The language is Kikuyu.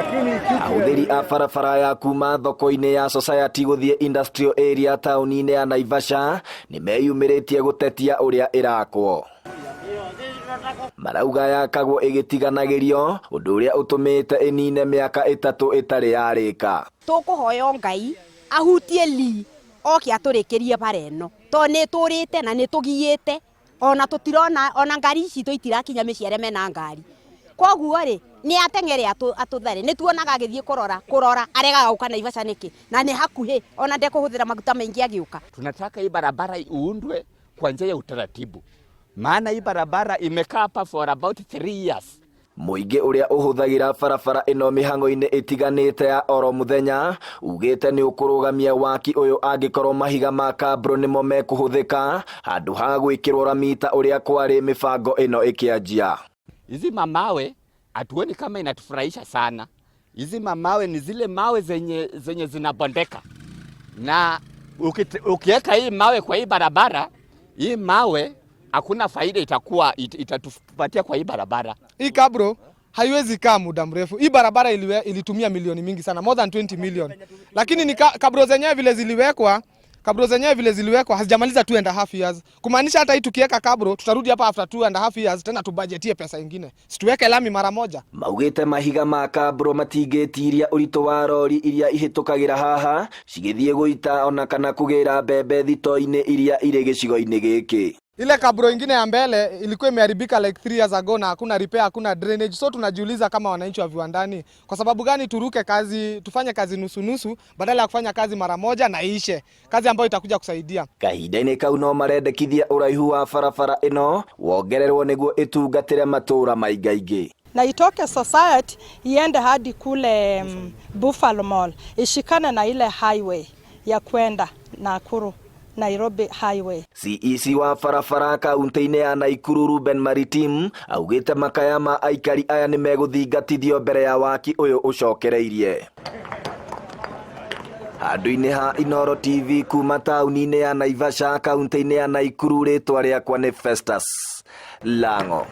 Ahũthĩri a barabara ya kuma thoko-inĩ ya Society gũthiĩ Industrial Area taũni-inĩ ya Naivasha nĩ meyumĩrĩtie gũtetia ũrĩa ĩrakwo. Marauga yakagwo ĩgĩtiganagĩrio, ũndũ ũrĩa ũtũmĩte ĩnine mĩaka 3 ĩtarĩ yarĩka. Tũkũhoya Ngai ahutie li oke atũrĩkĩrie bara ĩno, tondũ nĩ tũrĩte na nĩ tũgiĩte, ona tũtirona ona ngari citũ itirakinya mĩciĩ arĩa mena ngari. Koguo rĩ, nĩ ateng'ere atũthare. Nĩ tuonaga agĩthiĩ kũrora aregaga gũka Naivasha nĩkĩ? Na nĩ hakuhĩ, ona ndekũhũthĩra maguta maingĩ agĩũka. Tunataka hii barabara iundwe kwa njia ya utaratibu, maana hii barabara imekaa hapa for about 3 years. Mũingĩ ũrĩa ũhũthagĩra barabara ĩno mĩhang'o-inĩ ĩtiganĩte ya oro mũthenya ugĩte nĩ ũkũrũgamia waki ũyũ angĩkorwo mahiga ma kabro nĩmo mekũhũthĩka handũ ha gwĩkĩrwo rami ta ũrĩa kwarĩ mĩbango ĩno ĩkĩanjia. Hizi mamawe hatuoni kama inatufurahisha sana. Hizi mamawe ni zile mawe zenye zinabondeka, na ukiweka hii mawe kwa hii barabara, hii mawe hakuna faida itakuwa itatupatia kwa hii barabara. Hii kabro haiwezi kaa muda mrefu. Hii barabara ilitumia milioni mingi sana, more than 20 million. Lakini ni kabro zenyewe vile ziliwekwa, kabro zenyewe vile ziliwekwa hazijamaliza 2.5 years. Kumaanisha hata hii tukiweka kabro tutarudi hapa after 2.5 years tena tubudgetie pesa ingine. Situweke lami mara moja. Maugĩte mahiga ma kabro matingĩtiria ũritũ wa rori iria ihĩtũkagĩra haha cigĩthiĩ gũita ona kana kũgĩra mbembe thito-inĩ iria irĩ gĩcigo-inĩ gĩkĩ. Ile kabro ingine ya mbele ilikuwa imeharibika like 3 years ago na hakuna repair, hakuna drainage. So tunajiuliza kama wananchi wa Viwandani, kwa sababu gani turuke kazi, tufanye kazi nusu nusu badala ya kufanya kazi mara moja na iishe, kazi ambayo itakuja kusaidia. Kahinda-inĩ kau no marendekithia ũraihu wa barabara ĩno wongererwo nĩguo ĩtungatĩre matũũra maingaingĩ. Na itoke Society iende hadi kule Buffalo Mall, ishikane na ile highway ya kwenda Nakuru Nairobi highway. CEC wa barabara kaunti-inĩ ya Nakuru Ruben Maritim augĩte makaya ma aikari aya nĩ megũthingatithio mbere ya waki ũyũ ũcokereirie. Handũ-inĩ ha Inooro TV kuma taũni-inĩ ya Naivasha kaunti-inĩ ya Nakuru, rĩtwa rĩakwa nĩ Festus Lango.